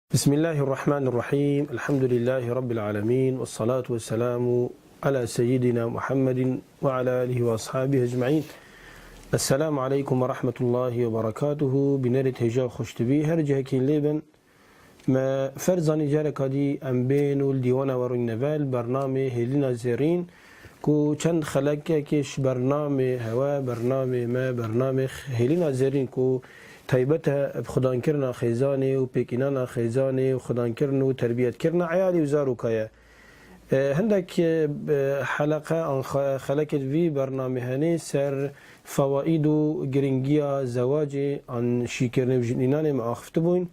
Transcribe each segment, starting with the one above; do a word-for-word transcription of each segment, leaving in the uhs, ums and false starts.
بسم الله الرحمن الرحيم. الحمد لله رب العالمين. والصلاة والسلام على سيدنا محمد وعلى آله وأصحابه أجمعين. السلام عليكم ورحمة الله وبركاته. Bînerê hêja xweş dibî, her cihekî lê bin. Me ferzanî careka dî em bên û li dîwana we rûnine ve li bernamê Hêlîna Zêrîn ku çend xelekekê ji bernamê hewe, bernamê me, bernamê Hêlîna Zêrîn ku taybet e bi xudankirina xêzanê û pêkînana xêzanê û xudankirin û terbiyetkirina eyalî û zaroka ye. E, hindek, e, heleqe an xe-, xelekê di vî bernamê henê ser fewaîd û giringiya zewacê an şîkirinê û jinînanê me axifti bûyn.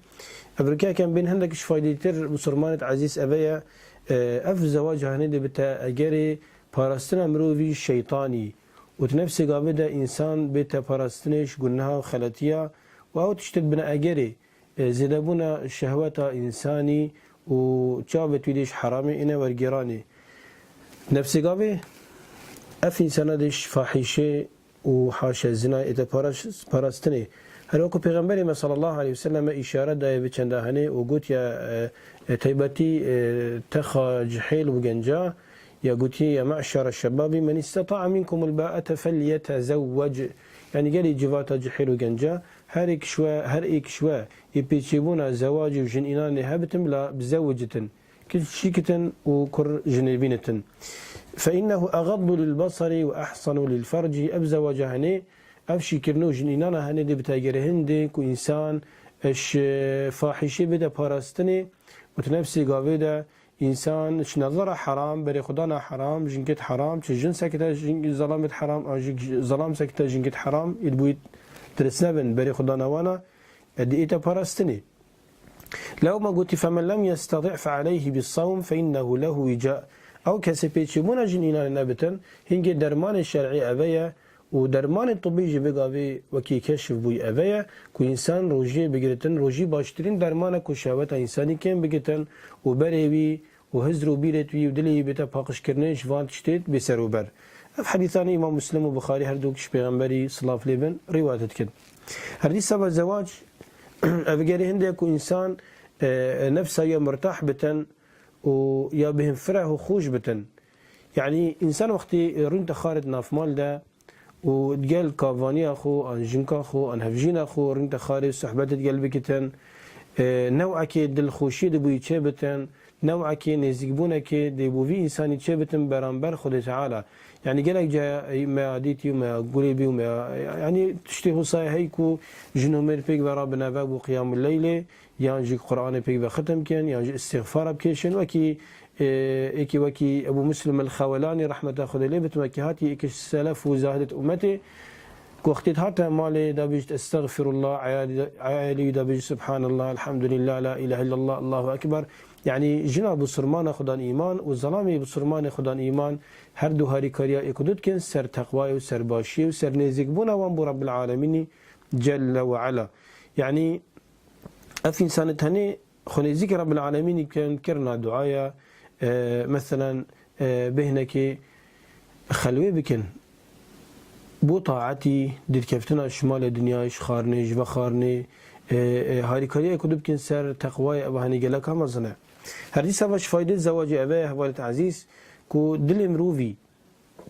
Ev rikeke em bên hindek ji faydêtir musulmanêt ezîz eve ye, e, ev zewaca henê dê bite egerê parastina mirovî şeytanî û di nefsê gavê de însan bête parastinê ji guneha û xeletiya û ew tiştê dibine egerê, e, zêdebûna şehweta însanî û çavê wî dê ji heramê êne wergêranê. Nefsê gavê ev însana dê ji fahîşê û haşa zina ête paras-, parastinê. Her wekû Pêxemberê me sallallahu aleyhi ve selleme îşare daye bi çenda henê û gotiye, e, e, taybetî, e, texa cihêl û genca, ya gotiye, "Ya me'şere şebabi, men isteta'a minkumul ba'ete felyetezewwec." Yani gelî civata cihêl û genca, her êk ji we, her êk ji we yê pêçêbûna zewacê û jinînanê hebitin bila bizewicitin. Kişîkitin û kur jinê bînitin. Fe innehu egaddu lil basari ve ehsanu lil ferci. Ev zewaca henê, ev şîkirin û jinînana henê dê bite gerê hindê ku însan ji fahîşê bide parastinê û di nefsê gavê de însan ji nezara heram, berê xwe dana heram, jinkêt heram, çi jin sekite jin-, zelamêt heram, an jin zelam sekite jinkêt heram, îd bûyî tirsne bin, berê xwe dana wana, e, dê ête parastinê. Lewma gotî, "Femen lem yestati' fe'aleyhi bis-sawm fe innehu lehu wica." Ew kesê pêçêbûna jinînanê nebitin, hingê dermanê şer'î eve ye û dermanê tibî jî vê gavê wekî keşf bûyî eve ye ku însan rojiyê bigiritin, rojî baştirîn derman e ku şehweta însanî kêm bigitin û berê wî û hizr û bîrêt wî û dilê wî bête paqijkirinê ji van tiştêt bêserûber. Ev hedîsanê Îmam Muslim û Buxarî her du ji Pêxemberî silav lê bin rîwayet dikin. Her dîsa ve zewac, ev gerê hindê ku însan, e, nefsa ya mirtah bitin û ya bêhn fireh û xûş bitin. Yanî însan wextî rûnte xarê di navmal de û digel kavaniya xwe, an jinka xwe, an hevjîna xwe rûnte xarê sohbetê digel bikitin, e, newekê dilxweşiyê dê bûyî çêbitin, newekê nêzîkbûnekê dê bo vî însanî çêbitin beramber Xwedê Teala. Yanî gelek caya me ya dîtî û me ya gurê bî û me ya, yanî tiştê hosayê hey ku jin û mêr pêk ve rabine ve bo qiyamul leylê, yan jî Qur'anê pêk ve xitim kin, yan jî îstîxfara bikêşin. Wekî, e, êkî wekî Ebû Muslim el-Xewelanî, rehmeta Xwedê lê bitin, wekî hatî êkî ji selef û zahidêt ummetê, ku wextê dihate malê, dabêjit, "Estexfirullah", eyalî, eyalî wî dabêjit, "Subhanallah, elhamdulillah, la ilahe illallah, Allahu ekber." Yanî jina bisurmana xwe dan îman û zelamê bisurmanê xwe dan îman, her du harîkariya ê ku du dikin ser teqwayê û ser başiyê û ser nêzîkbûna wan bo Rabbil Alemînî Celle ve Ala. Yanî ev însanê tenê xwe nêzîkî Rabbil Alemînî bikin, kirina duaya, e, meselen, e, bêhnekê xelwê bikin. Bo taetî, dîrkeftina ji malê dinyayê, ji xwarinê, ji vexwarinê, e, e, harîkariyê ku dibikin ser teqwayê, ev hanî geleka mezin e. Her dîsa ve ji faydê zewacê eve ye, hevalêt ezîz, ku dilê mirovî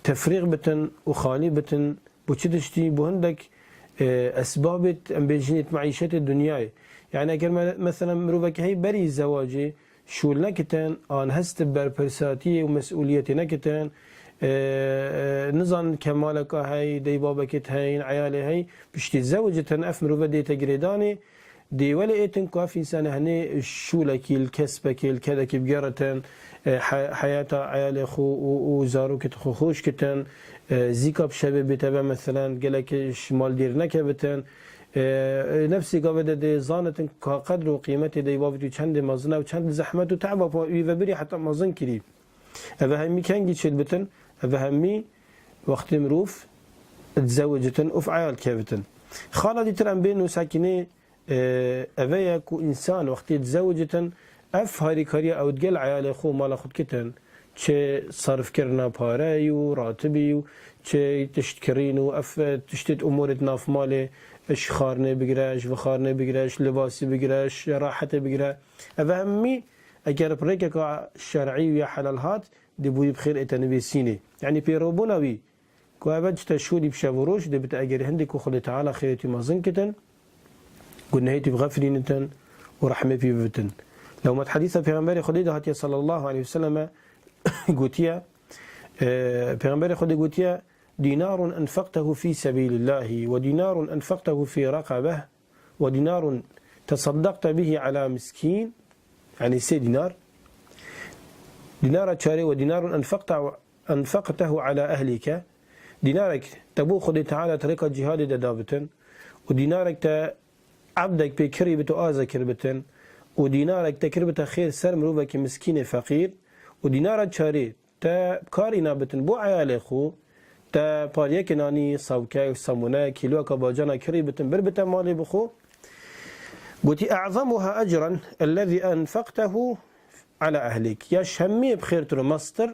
tefrîq bitin û xalî bitin, bo çi tiştî, bo hindek, e, esbabêt, em bêjinêt meîşetê dinyayê. Yani eger me-, meselen mirovekî hey berî zewacê, şûl nekitin, an hest bi berpirsatiyê û mesûliyetê nekitin, e, e, nizan kemaleka hey, deybabekêt heyn, eyalê hey, piştî zewicitin, ev mirove dête girêdanê, dê welê êtin ku ev însanê henê şûlekî, li kesbekê, li kedekî bigeritin, e, he-, heyata eyalê xwe û, û zarokêt xwe xweş kitin, e, zîka bi şevê bête ve, meselen, gelek ji mal dêr nekevitin, e, e, nefsê gavê de dê zanitin ka qedr û qîmetê deybabî tu çendê mezin e û çend zehmet û te'ba pa wî ve birî heta mezin kirî. Eve hemî kengî çêdibitin, eve hemî wextê mirov dizewicitin û fi eyal kevitin. Xala dîtir em bên û sekînê, e, eve ye ku însan wextê dizewicitin, ev harîkariya ew digel eyalê xwe û mala xwe dikitin, çi sarfkirina pareyî û ratibî û çi tiştkirîn û ev, e, tiştêt umûrêt nav malê, ji xwarinê bigire, ji vexwarinê bigire, ji libasî bigire, ji rahetê bigire. Ev hemî eger bi rêkeka şer'î û ya helal hat, dê bûyî bi xêr ê te nivîsînê. Yanî pêrobûna wî ku ev ji te şûdî bi şev û roj, dê bi te egerî hindê ku Xwedê Teala xêrê tî mezin kitin, gunehê tî bixefirînitin û rehmê pî bibitin. Lewma di hedîsa Pêxemberê Xwedê de hatiye sallallahu aleyhi ve selleme gotiye, e, Pêxemberê Xwedê gotiye, "Dinarun enfektehu fî sebîlillahi ve dinarun enfektehu fî reqabeh ve dinarun tesaddakte bihi ala miskîn." Yanî sê dînar. Dînara çarê, "Ve dinarun enfekte enfektehu ala ehlike." Dînarek te bo Xwedê Teala di rêka cîhadê de dabitin û dînarek te ebdek pê kirî bit û aze kiribitin û dînarek te kiribite xêr ser mirovekî miskînê feqîr û dînara çarê te bi kar îna bitin bo eyalê xwe, te pariyekê nanî, sawkek, samûnek, kîloyeka bacana kirî bitin bir bite malê bi xwe. Gotî, "E'zemuha ecran ellezî enfektehu ala ehlik." Ya ji hemiyê bi xêrtir û mestir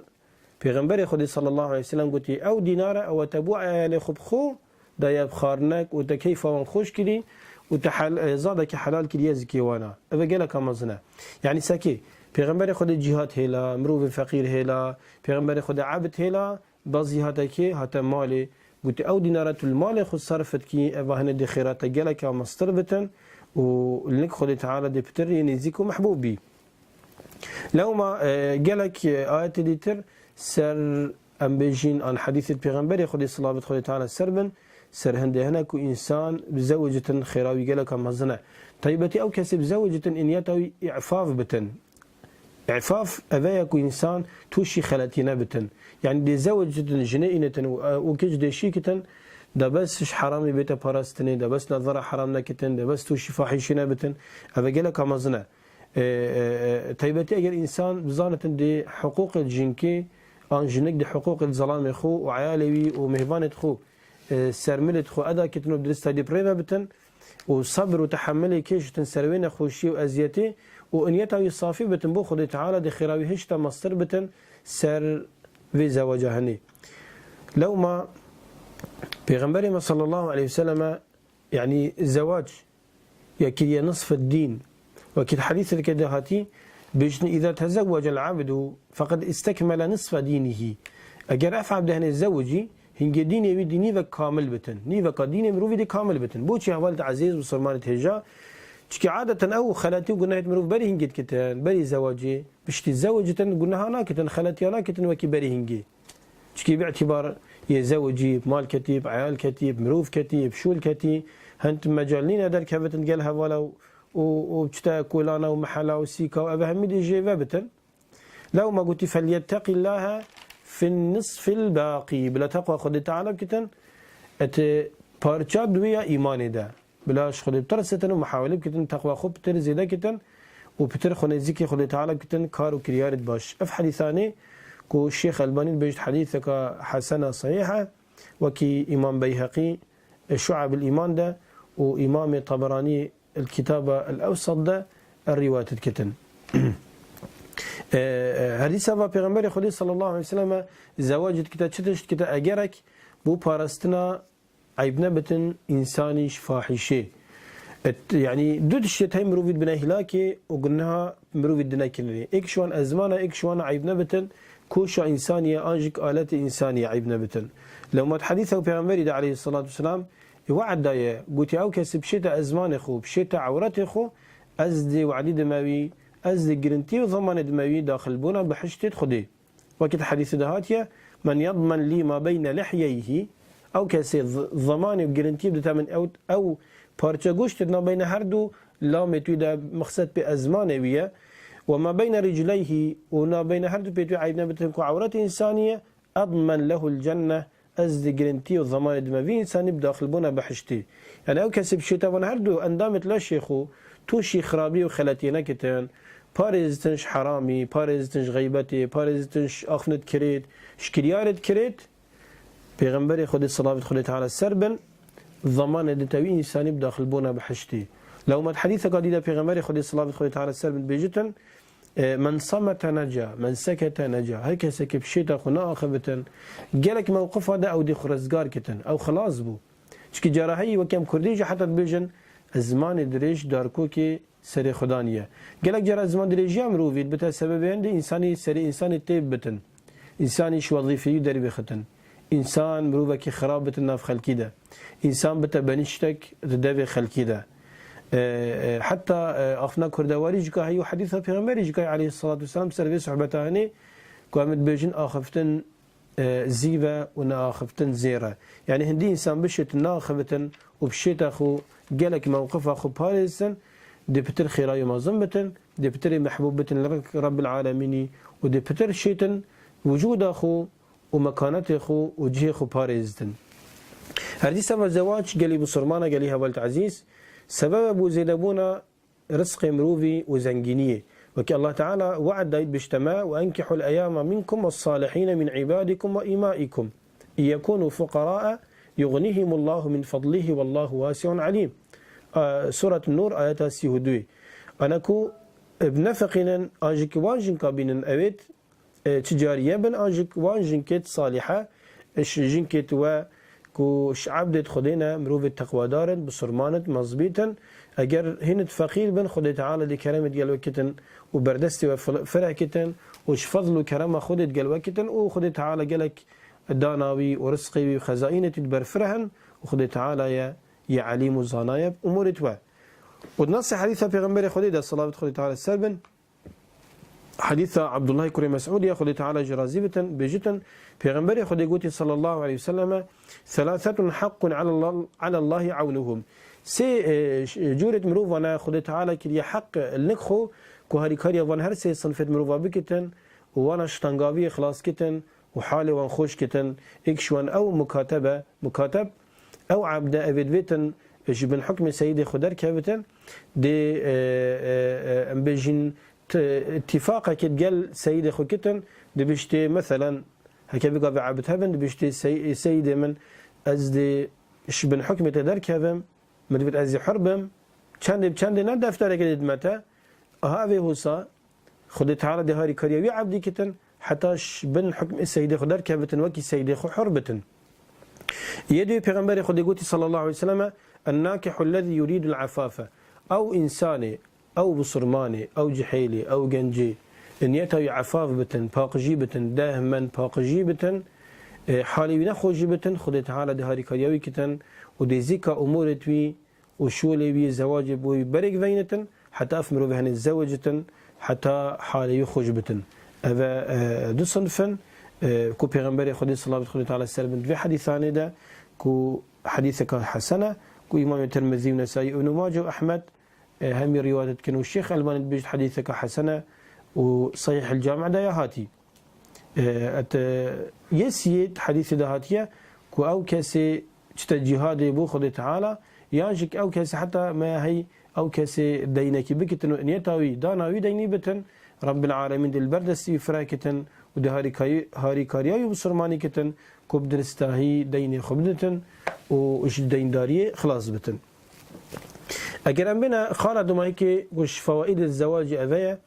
Pêxemberê Xwedê sallallahu aleyhi ve sellem gotî, "Ew dînar e, ew e te bo eyalê xwe bi xwe daye bi xwarinek û te keyfa wan xweş kirî û te hel-, e, zadekî helal kiriye zikê wan e." Ev e geleka mezin e. Yanî sekê, Pêxemberê Xwedê cîhad hêla, mirovê feqîr hêla, Pêxemberê Xwedê ebd hêla, bazî hate kê, hate malê. Gotî, "Ew dînara tu li malê xwe serf dikî, eva hene dê xêra te geleka mestir bitin û li nik Xwedê Teala dê pitir yê nêzîk û mehbûb bî." Lewma, e, gelek, e, ayetê dîtir ser, em bêjîn, an hedîsê Pêxemberê Xwedê, silavet Xwedê Teala ser bin, ser hindê hene ku însan bizewicitin xêra wî geleka mezin e. Taybetî ew kesê bizewicitin ê niyeta wî îfaf bitin. Îfaf ev e ku însan tûşî xeletî nebitin. Yanî dê zewicitin, jinê înetin û, û kic dê şîkitin, de bes ji heramê bête parastinê, de bes nazara heram nekitin, de bes tûşî fahîşî nebitin. Ev e geleka mezin e. E, e, e, taybetî eger însan bizanitin dê hiqûqê jinkê, an jinik dê hiqûqê zelamê xwe û eyalê wî û mêvanê xwe, e, ser milê xwe eda kitin û dirist taydî bi rê ve bitin û sebir û tehemilê kêşitin ser wê nexweşiyê û eziyetê û niyeta wî safî bitin bo Xwedê Teala dê xêra wî hişta mestir bitin ser vê zewaca hinê. Lewma Pêxemberê me sallallahu aleyhi ve selleme, yanî zewac ya kiriye nisf dîn. Wekî di hedîseke de hatî, bêjin, "Îza tezewwecel abdu feqed istekmele nisfe dînihî." Eger ev abde hene zewicî, hingê dînê wî dî nîvek kamil bitin. Nîveka dînê mirovî dê kamil bitin. Boçî hevalê te ezîz musulmanê hêja? Çikî adeten ew xeletî û gunehê mirov berî hingê dikitin, berî zewacê, piştî zewicitin guneha nakitin, xeletiya nakitin wekî berî hingê. Çikî bi îtibar yê zewicî, bi mal ketî, bi eyal ketî, bi mirov ketî, bi şûl ketî, hin mecal nîne derkevitin gel hevala û, û, û çite kolana û mehela û sîka û ev hemî dê jê ve bitin. Lewma gotî, "Felyetteqîllahe fin nisfil baqî." Bila teqwa Xwedê Teala bikitin, et parça duwê ya îmanê de. Bila ji Xwedê bitirsitin û mihawele bikitin, teqwa xwe pitir zêde kitin û pitir xwe nêzîkî Xwedê Teala bikitin, kar û kiryarê baş. Ev hedîsanê ku Şêx Elbanî dibêjit hedîseka hesena sehîh e, wekî Îmam Beyheqî, e, Şuabil Îman de û Îmamê Taberanî el Kitaba el Ewsat de rîwayet dikitin. E, e, hedîsa va Pêxemberê Xwedê sallallahu aleyhi ve sellem zewac dikite, çi tişt dikite egerek bo parastina eyb nebitin însanî ji fahîşê. Et, yanî du tiştê tey mirovî dibine hîlakê û guneha mirovî dine kirinê. Êk ji wan ezman e, êk ji wan eyb nebitin, koşa însanî ye, an jî aletê însanî ye, eyb nebitin. Lewma di hedîsa Pêxemberî de aleyhisselatu vesselam, ê we'd daye, gotî, ew kesî bişête ezmanê xwe, bişête ewretê xwe, ez dê we'dî dime wî, ez dê girintî û zemanê dime wî daxilbûna behiştê Xwedê. Wekî di hedîsê de hatiye, "Men yadmen lî ma beyne lihyeyhî", ew kesê z-, zemanê û girintiyê bidite min, ew, ew parçe goştê di navbeyne her du lamê wî de, mexsed pê ezmanê wî ye, "we ma beyne ricleyhî", û navbeyne her du pêt wî eyb nebitin ku ewretê însanî ye, "edmen lehul cenne", ez di girintî û zemanê dime vî însanî bi daxilbûna behiştî. Yani ew kesê bi şêtevan her du endamêt leşê xwe tûşî xirabî û xeletiyê nekitin, parêzitin ji heramî, parêzitin ji xeybetê, parêzitin ji axnet kirêt, ji kiryarêt kirêt, Pêxemberê Xwedê, silavêt Xwedê Teala ser bin, zemanê dite wî însanî bi daxilbûna behiştî. Lewma di hedîseka dî de Pêxemberê Xwedê, silavêt Xwedê Teala ser bin, bêjitin, E, "Men samete neca, men sekete neca." Her kesê ke bi şêta xwe neaxivitin, gelek mewqifa de ew dê xwe rizgar kitin. Ew xilas bû. Çikî cara heyî weke em Kurdî jî heta dibêjin, zimanê dirêj darkokê serê Xudan ye. Gelek cara ziman dirêjiya mirovî dibite sebebê hindê însanî serê însanê tê bitin. Însanî ji wezîfeyî derbixitin. Însan mirovekî xirab bitin nav xelkî de. Însan bite benîştek di devê xelkî de. E, e, heta, e, axiftina kurdewarî jî ka heyî û hedîsa Pêxemberî jî ka aleyhissalatu vesselam ser vê sohbeta hinê ku em dibêjin axiftin e, zîv e û neaxiftin zêr e. Yanî hindî însan bişêtin neaxifitin û bişêta xwe gelek mewqifa xwe parêzin, dê pitir xêrayî mezin bitin, dê pitirê mehbûb bitin li Rebbil Alemînî û dê pitir şêtin wicûda xwe û mekanetê xwe û cihê xwe parêzitin. Her dîsa ve zewac gelî bisurmana gelî hevalêt ezîz, sebebe bû zêdebûna rizqê mirovî û zengîniyê. Wekî Allah Teala we'd dayît bişteme, "Ve enkihul eyama minkum ve salihîne min ibadikum ve imaikum. İn yekunu fuqaraa yughnihimullahu min fadlihi vallahu wasi'un alim." A, Suret Nur, ayeta sî û duyê. Ana ku, e, nefiqînin, an jî ki wan jinka bînin, ewêt, e, çi cariye bin, an jî wan jinkêt salîhe, e, ji jinkêt we ku ji ebdêt Xwedê ne, mirovêt teqwadar in, bisurman in, mezbît in. Eger hînit feqîr bin, Xwedê Teala dê keremê digel we kitin û berdestê we fil-, fireh kitin û ji fezl û kerema Xwedê digel we kitin û Xwedê Teala gelek dana wî û rizqê wî û xezaînêt wî di ber fireh in û Xwedê Teala ye, ye elîm û zana ye bi umûrêt we. Û di nasê hedîsa Pêxemberê Xwedê de, selavat Xwedê Teala ser bin, Hedîsa Abdullahê kurê Mes'ûdê ya, Xwedê Teala jî razî bitin, bêjitin, Pêxemberê Xwedê gotî sallallahu aleyhi ve selleme, "Selasetun haqqun ala Allah, ala Allahi avnuhum." Sê, e, ş-, cûrêt mirovan e Xwedê Teala kiriye heq li nik xwe ku harîkariya van her sê sinfêt mirova bikitin û wana ji tengaviyê xilas kitin û halê wan xweş kitin. Êk ji wan ew mukatebe, mukateb, ew ebde evê divêtin ji bin hukmê seyidê xwe derkevitin, dê, e, e, e, em bêjin, t-, îtîfaqekê digel seyidê xwe kitin, dibiştê, meselen, heke vê gavê ebd hebin, dibiştê, sey-, seyidê min, ez dê ji bin hukmê te derkevim, min divêt ez dê hur bim, çendê bi çendê ne defterekê dê dime te, aha evê hosa, Xwedê Teala dê harîkariya wî ebdî kitin, heta ji bin hukmê seyidê xwe derkevitin, wekî seyidê xwe hur bitin. Yê duyê Pêxemberê Xwedê gotî sallallahu aleyhi ve selleme, "En-nâkihu lezî yurîdul afâfe." Ew însanê, ew bisurmanê, ew cihêlê, ew gencê, niyeta wî efaf bitin, paqijî bitin, deh men paqijî bitin, e, halê wî nexweş jî bitin, Xwedê Teala dê harîkariya wî kitin û dê zîka umûrêt wî û şolê wî yê zewacê bo wî berêk veynitin, heta ev mirovê henê zewicitin, heta halê wî xweş bitin. Ev e, e, du sinf in, e, ku Pêxemberê Xwedê, selamet Xwedê Teala ser bin, di vê hedîsanê de, ku hedîseka hesen e, ku Îmamê Tirmizî û Nesayî, Ibn Mace û Ehmed, e, hemî rîwayet dikin û Şêx Elbanî dibêjit hedîseka hesen e û Sahîh el-Cami de ya hatî. E, et, e, yê siyê di hedîsê de hatiye ku ew kesê çite cîhadê bo Xwedê Teala, yan jî ew kesê heta me hey ew kesê deynekî bikitin û niyeta wî, dana wî deynî bitin, Rebbil Alemîn dê li ber destî wî fireh kitin û dê harîkayî-, harîkariya wî bisurmanî kitin ku bi diristahî deynê xwe biditin û ji deyndariyê xilas bitin. Eger em bêne xala dumahîkê ku ji fewaîdê zewacê eve ye,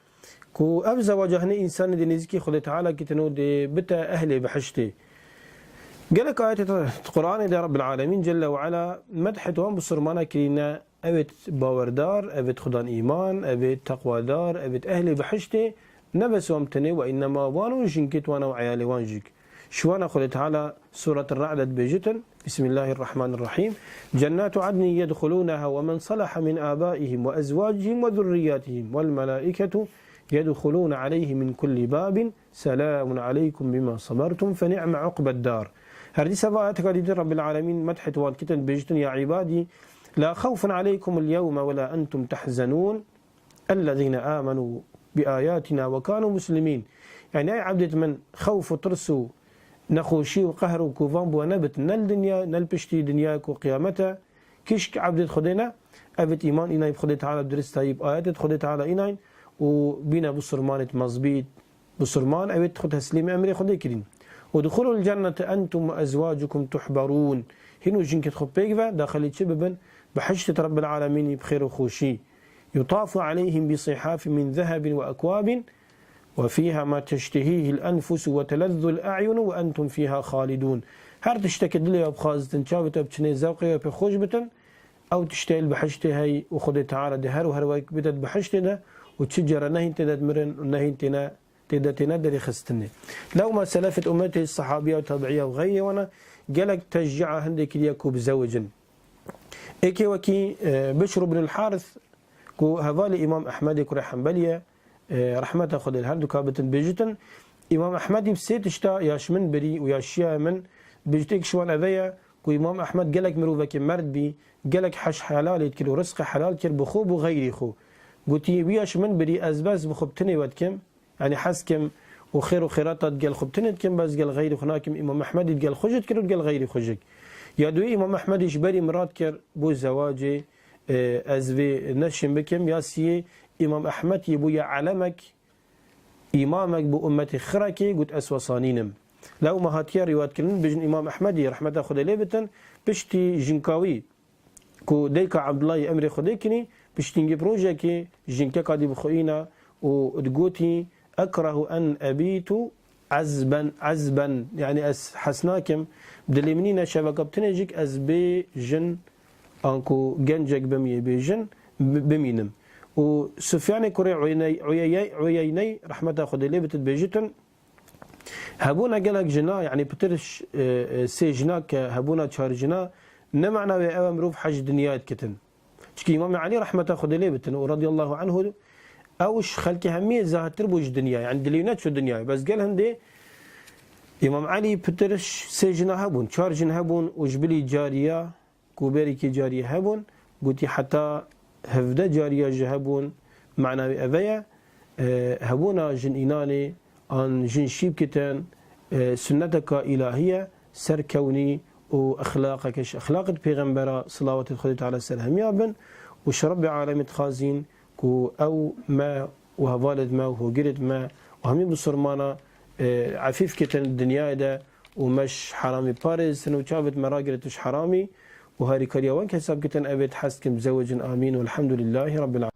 ku ev zewaca hinê însanê dê nêzîkî Xwedê Teala kitin û dê bite ehlê bihiştê. Gelek ayetê di Qur'anê de Rabbil Alemîn Celle ve Ala medhê wan bisurmana kirîne, evêt bawerdar, evêt Xudan îman, evêt teqwadar, evêt ehlê bihiştê, ne bes wan tenê ve înnema wan û jinkêt wan û eyalê wan jîk. Şiwana Xwedê Teala Suret Ra'd dibêjitin, Bismillahirrahmanirrahim. Cennatu adnin yedhulunaha ve men salaha min abaihim ve ezwacihim ve zurriyatihim vel melaiketu yedhuluna aleyhim min kulli babin selamun aleykum bima sabertum fe ni'me uqbed dar. Her dîsa va ayeteka dîtin Rabbil Alemîn medhê wan kitin dibêjitin, ya ibadî, la xawfun aleykumul yewme ve la entum tahzenun. Ellezîne âmenû bi âyâtîna ve kânû muslimîn. Yanî, ey ebdêt min, xewf û tirs û nexweşî û qehr û kovan bi we nebit, ne li dinya, ne li piştî dinya ku qiyamet e. Kişk ebdêt Xwedê ne, evêt îman înayn bi Xwedê Teala, bi diristayî bi ayetêt Xwedê Teala înayn û bîne bisurmanêt mezbît. Bisurman, ewêt xwe teslîmê emrê Xwedê kirîn. Udxulul cennete entum ve ezwacukum tuhberûn. Hîn û jinkêt xwe pêk ve, daxilî çi bibin? Bihiştêt Rebbil Alemînî bi xêr û xweşî. Yutafu aleyhim bi sihafin min zehebin ve ekwabin ve fiha ma teştehihil enfusu ve telezzul a'yunu ve entum fiha halidun. Her tiştekî dilê we bixwazitin, çavê te biçinê, zewqê we pê xweş bitin, ew tiştê li bihiştê hey û Xwedê Teala dê her û her wek bide di bihiştê de û çi cere nehîn tê de dimirin û nehîn têne, tê de têne derêxistinê. Lewma selefê di ummetê, sehabiya û tabiiya û xeyrê wana gelek teşcîa hindê kiriye ku bizewicin. Êkê wekî, e, Bişr ibnul Harith, ku hevalê Îmam Ehmedê kurê Henbelî ye, e, rehmeta Xwedê li her du ka bitin, bêjitin, Îmam Ehmedî bi sê tişta ya ji min birî û ya şiya min, bêjitêk ji wan eve ye ku Îmam Ehmed gelek mirovekî merd bî, gelek heş helalê dikir û rizqê helal kir bi xwe bû xeyrî xwe. Gotî, wî ya ji min birî ez bes bi xwe bi tinê we dikim, yanî hez kim û xêr û xêrata digel xwe bi tinê dikim, bes digel xeyrî xwe nakim. Îmam Ehmedî digel xwe jî dikir û digel xeyrî xwe jî. Ya duwê Îmam Ehmedî ji berî mirad kir bo zewacê, e, ez vê neşên bikim, ya siyê Îmam Ehmed yê bûye elemek, îmamek bo ummetê Xirekê, got ez wesanînim. Lewma hatiye rîwayetkirin, bêjin Îmam Ehmedî, rehmeta Xwedê lê bitin, piştî jinka wî, ku dayika Ebdullahî emrê Xwedê kinî, piştîngî bi rojekê jinkeka dî bi xwe îna û digotî, "Ekrahu en ebîtu ezben, ezben." Yanî ez hez nakim, dilê min nîne şeveka bi tinê jî ez bê jin, anku gencek bim yê bê jin, bi-, bimînim. Û Sufyanê kurê Uyey-, Uyey-, Uyeyney, rehmeta Xwedê lê bitin, bêjitin, Hebûna gelek jina, yanî pitir ş-, e, e, sê jina ke hebûna çar jina, ne mana wê ew e mirov hez ji dinyayê dikitin. Çikî Îmamê Elî rehmeta Xwedê lê bitin û radiyallahu anhu, ew ji xelkê hemiyê zahittir bû ji dinyayê. Yanî dilê wî neçû dinyayê. Bes gel hindê Îmam Elî pitir ş-, sê jina hebûn, çar jin hebûn û ji bilî cariya ku berîkî cariyê hebûn, gotî, heta hevdeh cariya jî hebûn, mana wî eve ye, e, hebûna jin înanê an jin şî bikitin, e, sunneteka îlahî ye, ser kewnî û exlaqeke ji exlaqê pêxembera, silawatê Xwedê Teala ser hemiya bin, û ji Rebbê alemê dixwazîn ku ew me û hevalêd me û hogirêd me û hemî bisurmana, e, efîf kitin dinyayê de û me ji heramî parêztin û çavêd me ragirêt ji heramî û harîkariya wan kesab kitin, evêd hez dikin bizewicin. Amîn. Welhamdulillahî Rabbil